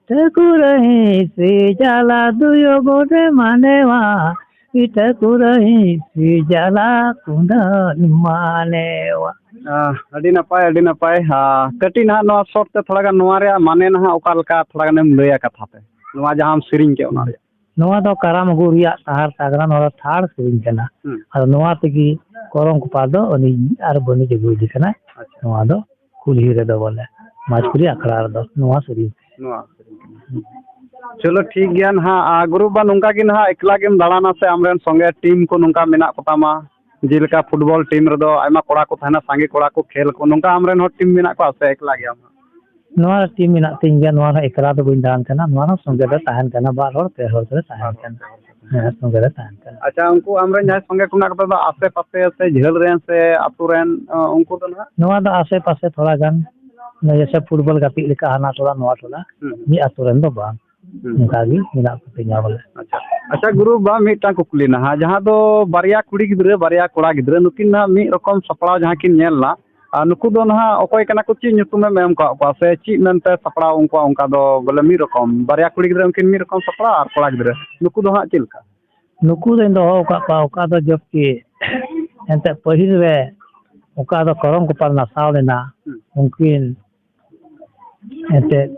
ᱴᱷᱟᱹᱠᱩᱨᱟᱹᱦᱤ ᱥᱤᱡᱟᱞᱟ ᱫᱩᱭᱚ ᱜᱚᱰᱮ ᱢᱟᱱᱮᱣᱟ, ᱤ ᱴᱷᱟᱹᱠᱩᱨᱟᱹᱦᱤ ᱥᱤᱡᱟᱞᱟ ᱠᱩᱸᱫᱟᱹᱱ ᱢᱟᱱᱮᱣᱟ᱾ ᱟᱦ, ᱟᱹᱰᱤ ᱱᱟᱯᱟᱭ, ᱟᱹᱰᱤ ᱱᱟᱯᱟᱭ᱾ ᱟᱦ, ᱠᱟᱹᱴᱤᱡ ᱱᱟᱦᱟᱜ ᱱᱚᱣᱟ short ᱛᱮ ᱛᱷᱚᱲᱟ ᱜᱟᱱ ᱱᱚᱣᱟ ᱨᱮᱭᱟᱜ ᱢᱟᱱᱮ ᱱᱟᱦᱟᱜ ᱚᱠᱟ ᱞᱮᱠᱟ ᱛᱷᱚᱲᱟ ᱜᱟᱱᱮᱢ ᱞᱟᱹᱭᱟ ᱠᱟᱛᱷᱟ ᱛᱮ? ᱱᱚᱣᱟ ᱡᱟᱦᱟᱸᱢ ᱥᱮᱨᱮᱧ ᱠᱮᱫ ᱚᱱᱟ ᱨᱮᱭᱟᱜ᱾ ᱱᱚᱣᱟ ᱫᱚ ᱠᱟᱨᱟᱢ ᱟᱹᱜᱩ ᱨᱮᱭᱟᱜ ᱛᱟᱦᱟᱨ ᱛᱟᱜᱽᱨᱟ, ᱱᱚᱣᱟ ᱫᱚ ᱛᱷᱟᱲ ᱥᱮᱨᱮᱧ ᱠᱟᱱᱟ᱾ ᱦᱩᱸ᱾ ᱟᱫᱚ ᱱᱚᱣᱟ ᱛᱮᱜᱮ ᱠᱚᱨᱚᱢ ᱠᱚᱯᱟᱨ ᱫᱚ ᱩᱱᱤ ᱟᱨ ᱵᱟᱹᱱᱤᱡ ᱟᱹᱜᱩᱭᱮᱫᱮ ᱠᱟᱱᱟ᱾ ᱟᱪᱪᱷᱟ᱾ ᱱᱚᱣᱟ ᱫᱚ ᱠᱩᱞᱦᱤ ᱨᱮᱫᱚ ᱵᱚᱞᱮ, ᱢᱟᱡᱽ ᱠᱩᱞᱦᱤ ᱟᱠᱷᱲᱟ ᱨᱮᱫᱚ ᱱᱚᱣᱟ ᱥᱮᱨᱮᱧ᱾ ᱱᱚᱣᱟ ᱥᱮᱨᱮᱧ ᱠᱟᱱᱟ᱾ ᱪᱚᱞᱚ ᱴᱷᱤᱠ ᱜᱮᱭᱟ ᱱᱟᱦᱟᱜ᱾ ᱟᱨ ᱜᱩᱨᱩ ᱵᱟ ᱱᱚᱝᱠᱟ ᱜᱮ ᱱᱟᱦᱟᱜ ᱮᱠᱞᱟ ᱜᱮᱢ ᱫᱟᱬᱟᱱᱟ ᱥᱮ ᱟᱢᱨᱮᱱ ᱥᱚᱸᱜᱮ ᱴᱤᱢ ᱠᱚ ᱱᱚᱝᱠᱟ ᱢᱮᱱᱟᱜ ᱠᱚᱛᱟᱢᱟ? ᱡᱮᱞᱮᱠᱟ ᱯᱷᱩᱴᱵᱚᱞ ᱴᱤᱢ ᱨᱮᱫᱚ ᱟᱭᱢᱟ ᱠᱚᱲᱟ ᱠᱚ ᱛᱟᱦᱮᱱᱟ, ᱥᱟᱸᱜᱮ ᱠᱚᱲᱟ ᱠᱚ ᱠᱷᱮᱞ ᱠᱚ, ᱱᱚᱝᱠᱟ ᱟᱢᱨᱮᱱ ᱦᱚᱸ ᱴᱤᱢ ᱢᱮᱱᱟᱜ ᱠᱚᱣᱟ ᱥᱮ ᱮᱠᱞᱟ ᱜᱮᱭᱟᱢ? ᱱᱚᱣᱟ ᱨᱮ ᱴᱤᱢ ᱢᱮᱱᱟᱜ ᱛᱤᱧ ᱜᱮᱭᱟ, ᱱᱚᱣᱟ ᱨᱮ ᱮᱠᱞᱟ ᱫᱚ ᱵᱟᱹᱧ ᱫᱟᱬᱟᱱ ᱠᱟᱱᱟ, ᱱᱚᱣᱟ ᱨᱮ ᱥᱚᱸᱜᱮ ᱫᱚ ᱛᱟᱦᱮᱱ ᱠᱟᱱᱟ, ᱵᱟᱨ ᱦᱚᱲ ᱯᱮ ᱦᱚᱲ ᱫᱚᱞᱮ ᱛᱟᱦᱮᱱ ᱠᱟᱱᱟ᱾ ᱦᱮᱸ, ᱥᱚᱸᱜᱮ ᱨᱮ ᱛᱟᱦᱮᱱ ᱠᱟᱱᱟ᱾ ᱟᱪᱪᱷᱟ, ᱩᱱᱠᱩ ᱟᱢᱨᱮᱱ ᱡᱟᱦᱟᱸᱭ ᱥᱚᱸᱜᱮ ᱠᱚ ᱢᱮᱱᱟᱜ ᱠᱚᱛᱟ ᱫᱚ ᱟᱥᱮ ᱯᱟᱥᱮ ᱥᱮ ᱡᱷᱟᱹᱞ ᱨᱮᱱ ᱥᱮ ᱟᱹᱛᱩ ᱨᱮᱱ, ᱚ, ᱩᱱᱠᱩ ᱫᱚ ᱱᱟᱦᱟᱜ? ᱱᱚᱣᱟ ᱫᱚ ᱟᱥᱮ ᱯᱟᱥᱮ ᱛᱷᱚᱲᱟ ᱜᱟᱱ, ᱡᱮᱭᱥᱮ ᱯᱷᱩᱴᱵᱚᱞ ᱜᱟᱛᱮᱜ ᱞᱮᱠᱟ ᱦᱟᱱᱟ ᱴᱚᱞᱟ ᱱᱚᱣᱟ ᱴᱚᱞᱟ, ᱦᱩᱸ᱾ ᱢᱤᱫ ᱟᱹᱛᱩ ᱨᱮᱱ ᱫᱚ ᱵᱟᱝ᱾ ᱦᱩᱸ᱾ ᱚᱱᱠᱟ ᱜᱮ ᱢᱮᱱᱟᱜ ᱠᱚ ᱛᱤᱧᱟ ᱵᱚᱞᱮ᱾ ᱟᱪᱪᱷᱟ, ᱟᱪᱪᱷᱟ ᱜᱩᱨᱩ ᱵᱟ, ᱢᱤᱫᱴᱟᱝ ᱠᱩᱠᱞᱤ ᱱᱟᱦᱟᱜ, ᱡᱟᱦᱟᱸ ᱫᱚ ᱵᱟᱨᱭᱟ ᱠᱩᱲᱤ ᱜᱤᱫᱽᱨᱟᱹ, ᱵᱟᱨᱭᱟ ᱠᱚᱲᱟ ᱜᱤᱫᱽᱨᱟᱹ, ᱱᱩᱠᱤᱱ ᱱᱟᱦᱟᱜ ᱢᱤᱫ ᱨᱚᱠᱚᱢ ᱥᱟᱯᱲᱟᱣ ᱡᱟᱦᱟᱸ ᱠᱤᱱ ᱧᱮᱞ ᱞᱮᱱᱟ, ᱟᱨ ᱱᱩᱠᱩ ᱫᱚ ᱱᱟᱦᱟᱜ ᱚᱠᱚᱭ ᱠᱟᱱᱟ ᱠᱚ, ᱪᱮᱫ ᱧᱩᱛᱩᱢᱮᱢ ᱮᱢ ᱠᱟᱜ ᱠᱚᱣᱟ ᱥᱮ ᱪᱮᱫ ᱢᱮᱱᱛᱮ ᱥᱟᱯᱲᱟᱣ ᱩᱱᱠᱩᱣᱟᱜ ᱚᱱᱠᱟ ᱫᱚ ᱵᱚᱞᱮ ᱢᱤᱫ ᱨᱚᱠᱚᱢ? ᱵᱟᱨᱭᱟ ᱠᱩᱲᱤ ᱜᱤᱫᱽᱨᱟᱹ ᱩᱱᱠᱤᱱ ᱢᱤᱫ ᱨᱚᱠᱚᱢ ᱥᱟᱯᱲᱟᱣ ᱟᱨ ᱠᱚᱲᱟ ᱜᱤᱫᱽᱨᱟᱹ, ᱱᱩᱠᱩ ᱫᱚ ᱦᱟᱸᱜ ᱪᱮᱫ ᱞᱮᱠᱟ? ᱱᱩᱠᱩ ᱫᱚᱧ ᱫᱚᱦᱚ ᱟᱠᱟᱫ ᱠᱚᱣᱟ, ᱚᱠᱟ ᱫᱚ ᱡᱚᱵᱠᱤ ᱮᱱᱛᱮᱫ ᱯᱟᱹᱦᱤᱞ ᱨᱮ ᱚᱠᱟ ᱫᱚ ᱠᱚᱨᱚᱢ ᱠᱚᱯᱟᱞ ᱱᱟᱥᱟᱣ ᱞᱮᱱᱟ, ᱦᱩᱸ᱾ ᱩᱱᱠᱤᱱ ᱮᱱᱛᱮᱫ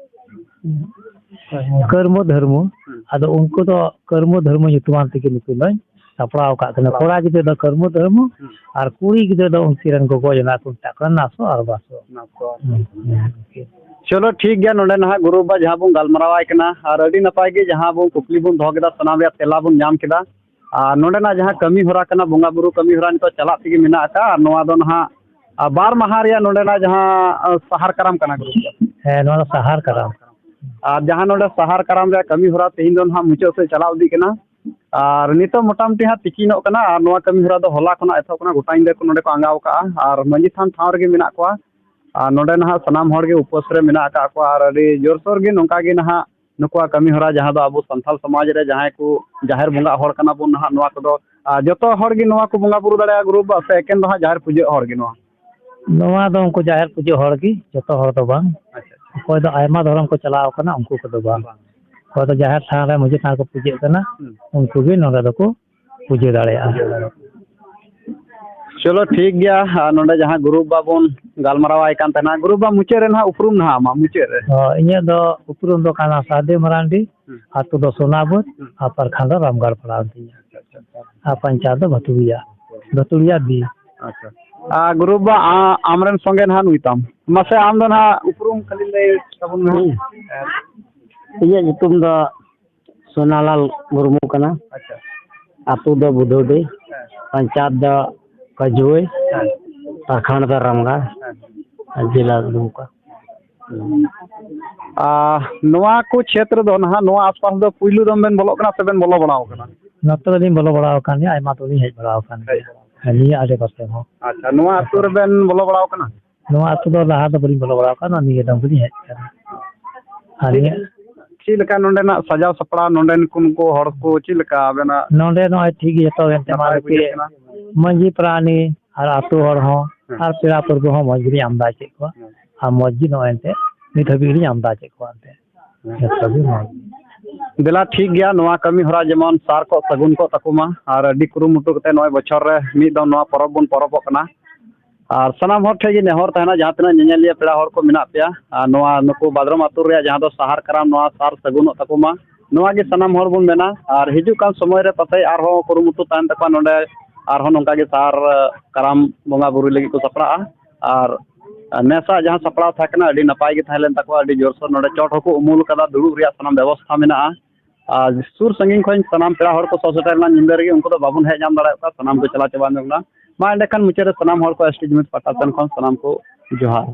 ᱠᱟᱹᱨᱢᱩ ᱫᱷᱟᱹᱨᱢᱩ᱾ ᱦᱩᱸ᱾ ᱟᱫᱚ ᱩᱱᱠᱩ ᱫᱚ ᱠᱟᱹᱨᱢᱩ ᱫᱷᱟᱹᱨᱢᱩ ᱧᱩᱛᱩᱢᱟᱱ ᱛᱮᱜᱮ ᱱᱩᱠᱤᱱ ᱫᱚᱧ ᱥᱟᱯᱲᱟᱣ ᱟᱠᱟᱫ ᱠᱤᱱᱟ᱾ ᱠᱚᱲᱟ ᱜᱤᱫᱽᱨᱟᱹ ᱫᱚ ᱠᱟᱹᱨᱢᱩ ᱫᱷᱟᱹᱨᱢᱩ, ᱦᱩᱸ᱾ ᱟᱨ ᱠᱩᱲᱤ ᱜᱤᱫᱽᱨᱟᱹ ᱫᱚ ᱩᱱᱠᱤᱱ ᱨᱮᱱ ᱜᱚᱜᱚ ᱡᱚᱱᱟ ᱠᱚ ᱢᱮᱛᱟᱜ ᱠᱟᱱᱟ ᱱᱟᱥᱚ ᱟᱨ ᱵᱟᱥᱚ᱾ ᱱᱟᱥᱚ᱾ ᱦᱩᱸ, ᱦᱩᱸ, ᱦᱩᱸ᱾ ᱪᱚᱞᱚ ᱴᱷᱤᱠ ᱜᱮᱭᱟ, ᱱᱚᱰᱮ ᱱᱟᱦᱟᱜ ᱜᱩᱨᱩ ᱵᱟᱵᱟ ᱡᱟᱦᱟᱸ ᱵᱚᱱ ᱜᱟᱞᱢᱟᱨᱟᱣ ᱟᱭ ᱠᱟᱱᱟ, ᱟᱨ ᱟᱹᱰᱤ ᱱᱟᱯᱟᱭ ᱜᱮ ᱡᱟᱦᱟᱸ ᱵᱚᱱ ᱠᱩᱠᱞᱤ ᱵᱚᱱ ᱫᱚᱦᱚ ᱠᱮᱫᱟ, ᱥᱟᱱᱟᱢ ᱨᱮᱭᱟᱜ ᱛᱮᱞᱟ ᱵᱚᱱ ᱧᱟᱢ ᱠᱮᱫᱟ᱾ ᱟᱨ ᱱᱚᱰᱮᱱᱟᱜ ᱡᱟᱦᱟᱸ ᱠᱟᱹᱢᱤ ᱦᱚᱨᱟ ᱠᱟᱱᱟ, ᱵᱚᱸᱜᱟ ᱵᱩᱨᱩ ᱠᱟᱹᱢᱤ ᱦᱚᱨᱟ ᱱᱤᱛᱚᱜ ᱪᱟᱞᱟᱜ ᱛᱮᱜᱮ ᱢᱮᱱᱟᱜ ᱟᱠᱟᱫᱼᱟ᱾ ᱟᱨ ᱱᱚᱣᱟ ᱫᱚ ᱱᱟᱦᱟᱜ, ᱟᱨ ᱵᱟᱨ ᱢᱟᱦᱟ ᱨᱮᱭᱟᱜ ᱱᱚᱰᱮᱱᱟᱜ ᱡᱟᱦᱟᱸ, ᱟᱨ ᱥᱟᱦᱟᱨ ᱠᱟᱨᱟᱢ ᱠᱟᱱᱟ ᱜᱩᱨᱩ᱾ ᱦᱮᱸ, ᱱᱚᱣᱟ ᱫᱚ ᱥᱟᱦᱟᱨ ᱠᱟᱨᱟᱢ᱾ ᱟᱨ ᱡᱟᱦᱟᱸ ᱱᱚᱰᱮ ᱥᱟᱦᱟᱨ ᱠᱟᱨᱟᱢ ᱨᱮᱭᱟᱜ ᱠᱟᱹᱢᱤ ᱦᱚᱨᱟ ᱛᱮᱦᱮᱧ ᱫᱚ ᱱᱟᱦᱟᱜ ᱢᱩᱪᱟᱹᱫ ᱥᱮᱫ ᱪᱟᱞᱟᱣ ᱤᱫᱤᱜ ᱠᱟᱱᱟ᱾ ᱟᱨ ᱱᱤᱛᱚᱜ ᱢᱚᱴᱟᱢᱩᱴᱤ ᱦᱟᱸᱜ ᱛᱤᱠᱤᱱᱚᱜ ᱠᱟᱱᱟ, ᱟᱨ ᱱᱚᱣᱟ ᱠᱟᱹᱢᱤ ᱦᱚᱨᱟ ᱫᱚ ᱦᱚᱞᱟ ᱠᱷᱚᱱᱟᱜ ᱮᱛᱚᱦᱚᱵ ᱠᱟᱱᱟ᱾ ᱜᱚᱴᱟ ᱧᱤᱫᱟᱹ ᱠᱚ ᱱᱚᱰᱮ ᱠᱚ ᱟᱸᱜᱟᱣ ᱠᱟᱜᱼᱟ, ᱟᱨ ᱢᱟᱺᱡᱷᱤ ᱛᱷᱟᱱ ᱴᱷᱟᱶ ᱨᱮᱜᱮ ᱢᱮᱱᱟᱜ ᱠᱚᱣᱟ᱾ ᱟᱨ ᱱᱚᱰᱮ ᱱᱟᱦᱟᱜ ᱥᱟᱱᱟᱢ ᱦᱚᱲ ᱜᱮ ᱩᱯᱟᱹᱥ ᱨᱮ ᱢᱮᱱᱟᱜ ᱟᱠᱟᱫ ᱠᱚᱣᱟ, ᱟᱨ ᱟᱹᱰᱤ ᱡᱳᱨᱥᱳᱨ ᱜᱮ ᱱᱚᱝᱠᱟ ᱜᱮ ᱱᱟᱦᱟᱜ ᱱᱩᱠᱩᱣᱟᱜ ᱠᱟᱹᱢᱤ ᱦᱚᱨᱟ, ᱡᱟᱦᱟᱸ ᱫᱚ ᱟᱵᱚ ᱥᱟᱱᱛᱟᱲ ᱥᱚᱢᱟᱡᱽ ᱨᱮ ᱡᱟᱦᱟᱸᱭ ᱠᱚ ᱡᱟᱦᱮᱨ ᱵᱚᱸᱜᱟ ᱦᱚᱲ ᱠᱟᱱᱟ ᱵᱚᱱ ᱱᱟᱦᱟᱜ, ᱱᱚᱣᱟ ᱠᱚᱫᱚ, ᱟᱨ ᱡᱚᱛᱚ ᱦᱚᱲ ᱜᱮ ᱱᱚᱣᱟ ᱠᱚ ᱵᱚᱸᱜᱟ ᱵᱩᱨᱩ ᱫᱟᱲᱮᱭᱟᱜᱼᱟ ᱜᱩᱨᱩ ᱵᱟᱵᱟ, ᱥᱮ ᱮᱠᱮᱱ ᱫᱚ ᱦᱟᱸᱜ ᱡᱟᱦᱮᱨ ᱯᱩᱡᱟᱹ ᱦᱚᱲ ᱜᱮ ᱱᱚᱣᱟ? ᱱᱚᱣᱟ ᱫᱚ ᱩᱱᱠᱩ ᱡᱟᱦᱮᱨ ᱯᱩᱡᱟᱹ ᱦᱚᱲ ᱜᱮ, ᱡᱚᱛᱚ ᱦᱚᱲ ᱫᱚ ᱵᱟᱝ᱾ ᱟᱪᱪᱷᱟ, ᱟᱪᱪᱷᱟ᱾ ᱚᱠᱚᱭ ᱫᱚ ᱟᱭᱢᱟ ᱫᱷᱚᱨᱚᱢ ᱠᱚ ᱪᱟᱞᱟᱣ ᱠᱟᱱᱟ, ᱩᱱᱠᱩ ᱠᱚᱫᱚ ᱵᱟᱝ᱾ ᱵᱟᱝ᱾ ᱚᱠᱚᱭ ᱫᱚ ᱡᱟᱦᱮᱨ ᱛᱷᱟᱱ ᱨᱮ ᱢᱟᱹᱡᱷᱤ ᱛᱷᱟᱱ ᱠᱚ ᱯᱩᱡᱟᱹᱜ ᱠᱟᱱᱟ, ᱦᱩᱸ᱾ ᱩᱱᱠᱩ ᱜᱮ ᱱᱚᱰᱮ ᱫᱚᱠᱚ ᱯᱩᱡᱟᱹ ᱫᱟᱲᱮᱭᱟᱜᱼᱟ᱾ ᱪᱚᱞᱚ, ᱴᱷᱤᱠ ᱜᱮᱭᱟ᱾ ᱟᱨ ᱱᱚᱰᱮ ᱡᱟᱦᱟᱸ ᱜᱩᱨᱩ ᱵᱟᱵᱟ ᱵᱚᱱ ᱜᱟᱞᱢᱟᱨᱟᱣ ᱟᱭ ᱠᱟᱱ ᱛᱟᱦᱮᱱᱟ, ᱜᱩᱨᱩ ᱵᱟᱵᱟ, ᱢᱩᱪᱟᱹᱫ ᱨᱮ ᱱᱟᱦᱟᱜ ᱩᱯᱨᱩᱢ ᱱᱟᱦᱟᱜ ᱟᱢᱟᱜ ᱢᱩᱪᱟᱹᱫ ᱨᱮ᱾ ᱦᱳᱭ, ᱤᱧᱟᱹᱜ ᱫᱚ ᱩᱯᱨᱩᱢ ᱫᱚ ᱠᱟᱱᱟ ᱥᱟᱫᱮ ᱢᱟᱨᱟᱱᱰᱤ, ᱦᱩᱸ᱾ ᱟᱹᱛᱩ ᱫᱚ ᱥᱳᱱᱟᱵᱟᱹᱫᱽ, ᱦᱩᱸ᱾ ᱟᱨ ᱯᱨᱚᱠᱷᱚᱸᱰ ᱫᱚ ᱨᱟᱢᱜᱚᱲ ᱯᱟᱲᱟᱣ ᱛᱤᱧᱟ᱾ ᱟᱪᱪᱷᱟ, ᱟᱪᱪᱷᱟ, ᱟᱪᱪᱷᱟ᱾ ᱟᱨ ᱯᱚᱧᱪᱟᱭᱮᱛ ᱫᱚ ᱵᱷᱟᱛᱩᱲᱤᱭᱟ, ᱵᱷᱟᱛᱩᱲᱤᱭᱟ ᱵᱤ᱾ ᱟᱪᱪᱷᱟ᱾ ᱟᱨ ᱜᱩᱨᱩ ᱵᱟᱵᱟ, ᱟ-, ᱟᱢᱨᱮᱱ ᱥᱚᱸᱜᱮ ᱱᱟᱦᱟᱜ ᱱᱩᱭ ᱛᱟᱢ᱾ ᱢᱟᱥᱮ, ᱟᱢ ᱫᱚ ᱱᱟᱦᱟᱜ ᱩᱯᱨᱩᱢ ᱠᱷᱟᱹᱞᱤ ᱞᱟᱹᱭ ᱛᱟᱵᱚᱱ ᱢᱮ᱾ ᱦᱩᱸ᱾ ᱤᱧᱟᱹᱜ ᱧᱩᱛᱩᱢ ᱫᱚ ᱥᱳᱱᱟᱞᱟᱞ ᱢᱩᱨᱢᱩ ᱠᱟᱱᱟ᱾ ᱟᱪᱪᱷᱟ᱾ ᱟᱹᱛᱩ ᱫᱚ ᱵᱩᱫᱷᱩᱰᱤ, ᱦᱮᱸ᱾ ᱯᱚᱧᱪᱟᱭᱮᱛ ᱫᱚ ᱠᱟᱹᱡᱩᱣᱟᱹᱭ, ᱦᱮᱸ᱾ ᱯᱨᱚᱠᱷᱚᱸᱰ ᱫᱚ ᱨᱟᱢᱜᱟᱲ, ᱦᱮᱸ᱾ ᱟᱨ ᱡᱮᱞᱟ ᱫᱩᱢᱠᱟ᱾ ᱟᱨ ᱱᱚᱣᱟ ᱠᱚ ᱠᱷᱮᱛ ᱨᱮᱫᱚ ᱱᱟᱦᱟᱜ, ᱱᱚᱣᱟ ᱟᱥᱯᱟᱥ ᱫᱚ ᱯᱩᱭᱞᱩ ᱫᱚᱢ ᱵᱮᱱ ᱵᱚᱞᱚᱜ ᱠᱟᱱᱟ ᱥᱮ ᱵᱮᱱ ᱵᱚᱞᱚ ᱵᱟᱲᱟ ᱟᱠᱟᱱᱟ? ᱱᱚᱛᱮ ᱫᱚᱞᱤᱧ ᱵᱚᱞᱚ ᱵᱟᱲᱟ ᱟᱠᱟᱱ ᱜᱮᱭᱟ, ᱟᱭᱢᱟ ᱫᱚᱞᱤᱧ ᱦᱮᱡ ᱵᱟᱲᱟ ᱟᱠᱟᱱ ᱜᱮᱭᱟ᱾ ᱦᱮᱸ, ᱱᱤᱭᱟᱹ ᱟᱰᱮ ᱯᱟᱥᱮ ᱦᱚᱸ᱾ ᱟᱪᱪᱷᱟ, ᱱᱚᱣᱟ ᱟᱹᱛᱩ ᱨᱮᱵᱮᱱ ᱵᱚᱞᱚ ᱵᱟᱲᱟ ᱟᱠᱟᱱᱟ? ᱱᱚᱣᱟ ᱟᱹᱛᱩ ᱫᱚ ᱞᱟᱦᱟ ᱫᱚ ᱵᱟᱹᱞᱤᱧ ᱵᱚᱞᱚ ᱵᱟᱲᱟ ᱟᱠᱟᱱᱟ, ᱱᱤᱭᱟᱹ ᱫᱚᱢ ᱜᱮᱞᱤᱧ ᱦᱮᱡ ᱟᱠᱟᱱᱟ᱾ ᱟᱨ ᱪᱮᱫ, ᱱᱤᱭᱟᱹ ᱪᱮᱫ ᱞᱮᱠᱟ ᱱᱚᱰᱮᱱᱟᱜ ᱥᱟᱡᱟᱣ ᱥᱟᱯᱲᱟᱣ, ᱱᱚᱰᱮᱱ ᱠᱚ ᱱᱩᱠᱩ ᱦᱚᱲ ᱠᱚ ᱪᱮᱫ ᱞᱮᱠᱟ ᱟᱵᱮᱱᱟᱜ? ᱱᱚᱰᱮ ᱱᱚᱜᱼᱚᱭ ᱴᱷᱤᱠ ᱜᱮ ᱡᱚᱛᱚ ᱮᱱᱛᱮ ᱱᱟᱯᱟᱭ ᱢᱟᱨᱮ ᱵᱩᱡᱷᱟᱹᱜ ᱠᱟᱱᱟ? ᱢᱟᱹᱡᱷᱤ ᱯᱟᱨᱟᱱᱤᱠ ᱟᱨ ᱟᱹᱛᱩ ᱦᱚᱲ ᱦᱚᱸ ᱦᱮᱸ᱾ ᱟᱨ ᱯᱮᱲᱟ ᱯᱟᱹᱨᱵᱷᱟᱹ ᱦᱚᱸ ᱢᱚᱡᱽ ᱜᱮᱞᱤᱧ ᱟᱢᱫᱟ ᱠᱮᱫ ᱠᱚᱣᱟ᱾ ᱦᱮᱸ᱾ ᱟᱨ ᱢᱚᱡᱽ ᱜᱮ ᱱᱚᱜᱼᱚᱭ ᱮᱱᱛᱮ ᱱᱤᱛ ᱦᱟᱹᱵᱤᱡ ᱜᱮᱞᱤᱧ ᱟᱢᱫᱟ ᱠᱮᱫ ᱠᱚᱣᱟ ᱮᱱᱛᱮ᱾ ᱦᱮᱸ᱾ ᱡᱚᱛᱚ ᱜᱮ ᱢᱚᱡᱽ᱾ ᱫᱮᱞᱟ, ᱴᱷᱤᱠ ᱜᱮᱭᱟ, ᱱᱚᱣᱟ ᱠᱟᱹᱢᱤ ᱦᱚᱨᱟ ᱡᱮᱢᱚᱱ ᱥᱟᱨ ᱠᱚᱜ ᱥᱟᱹᱜᱩᱱ ᱠᱚᱜ ᱛᱟᱠᱚ ᱢᱟ, ᱟᱨ ᱟᱹᱰᱤ ᱠᱩᱨᱩᱢᱩᱴᱩ ᱠᱟᱛᱮ ᱱᱚᱜᱼᱚᱭ ᱵᱚᱪᱷᱚᱨ ᱨᱮ ᱢᱤᱫ ᱫᱚᱢ ᱱᱚᱣᱟ ᱯᱚᱨᱚᱵᱽ ᱵᱚᱱ ᱯᱚᱨᱚᱵᱚᱜ ᱠᱟᱱᱟ᱾ ᱟᱨ ᱥᱟᱱᱟᱢ ᱦᱚᱲ ᱴᱷᱮᱱ ᱜᱮ ᱱᱮᱦᱚᱨ ᱛᱟᱦᱮᱱᱟ, ᱡᱟᱦᱟᱸ ᱛᱤᱱᱟᱹᱜ ᱧᱮᱧᱮᱞᱤᱭᱟᱹ ᱯᱮᱲᱟ ᱦᱚᱲ ᱠᱚ ᱢᱮᱱᱟᱜ ᱯᱮᱭᱟ, ᱟᱨ ᱱᱚᱣᱟ ᱱᱩᱠᱩ ᱵᱟᱫᱽᱨᱚᱢ ᱟᱹᱛᱩ ᱨᱮᱭᱟᱜ ᱡᱟᱦᱟᱸ ᱫᱚ ᱥᱟᱦᱟᱨ ᱠᱟᱨᱟᱢ, ᱱᱚᱣᱟ ᱥᱟᱨ ᱥᱟᱹᱜᱩᱱᱚᱜ ᱛᱟᱠᱚ ᱢᱟ, ᱱᱚᱣᱟ ᱜᱮ ᱥᱟᱱᱟᱢ ᱦᱚᱲ ᱵᱚᱱ ᱢᱮᱱᱟ᱾ ᱟᱨ ᱦᱤᱡᱩᱜ ᱠᱟᱱ ᱥᱚᱢᱚᱭ ᱨᱮ ᱯᱟᱥᱮᱡ ᱟᱨᱦᱚᱸ ᱠᱩᱨᱩᱢᱩᱴᱩ ᱛᱟᱦᱮᱱ ᱛᱟᱠᱚᱣᱟ, ᱱᱚᱰᱮ ᱟᱨᱦᱚᱸ ᱱᱚᱝᱠᱟ ᱜᱮ ᱥᱟᱨ, ᱠᱟᱨᱟᱢ ᱵᱚᱸᱜᱟ ᱵᱩᱨᱩᱭ ᱞᱟᱹᱜᱤᱫ ᱠᱚ ᱥᱟᱯᱲᱟᱜᱼᱟ᱾ ᱟᱨ ᱱᱮᱥᱟᱜ ᱡᱟᱦᱟᱸ ᱥᱟᱯᱲᱟᱣ ᱛᱟᱦᱮᱸ ᱠᱟᱱᱟ, ᱟᱹᱰᱤ ᱱᱟᱯᱟᱭ ᱜᱮ ᱛᱟᱦᱮᱸ ᱞᱮᱱ ᱛᱟᱠᱚᱣᱟ, ᱟᱹᱰᱤ ᱡᱳᱨᱥᱳᱨ ᱱᱚᱰᱮ ᱪᱚᱴ ᱦᱚᱸᱠᱚ ᱩᱢᱩᱞ ᱠᱟᱫᱟ, ᱫᱩᱲᱩᱵ ᱨᱮᱭᱟᱜ ᱥᱟᱱᱟᱢ ᱵᱮᱵᱚᱥᱛᱷᱟ ᱢᱮᱱᱟᱜᱼᱟ᱾ ᱟᱨ ᱥᱩᱨ ᱥᱟᱺᱜᱤᱧ ᱠᱷᱚᱱ ᱥᱟᱱᱟᱢ ᱯᱮᱲᱟ ᱦᱚᱲ ᱠᱚ ᱥᱚᱦᱚᱨ ᱥᱮᱴᱮᱨ ᱞᱮᱱᱟ, ᱧᱤᱫᱟᱹ ᱨᱮᱜᱮ ᱩᱱᱠᱩ ᱫᱚ ᱵᱟᱵᱚᱱ ᱦᱮᱡ ᱧᱟᱢ ᱫᱟᱲᱮᱭᱟᱜ ᱠᱟᱱᱟ, ᱥᱟᱱᱟᱢ ᱠᱚ ᱪᱟᱞᱟᱣ ᱪᱟᱵᱟ ᱧᱚᱜ ᱮᱱᱟ᱾ ᱢᱟ ᱮᱸᱰᱮᱠᱷᱟᱱ ᱢᱩᱪᱟᱹᱫ ᱨᱮ ᱥᱟᱱᱟᱢ ᱦᱚᱲ ᱠᱚ ᱮᱥ ᱴᱤ ᱡᱩᱢᱤᱫ ᱯᱟᱦᱴᱟ ᱥᱮᱱ ᱠᱷᱚᱱ ᱥᱟᱱᱟᱢ ᱠᱚ ᱡᱚᱦᱟᱨ᱾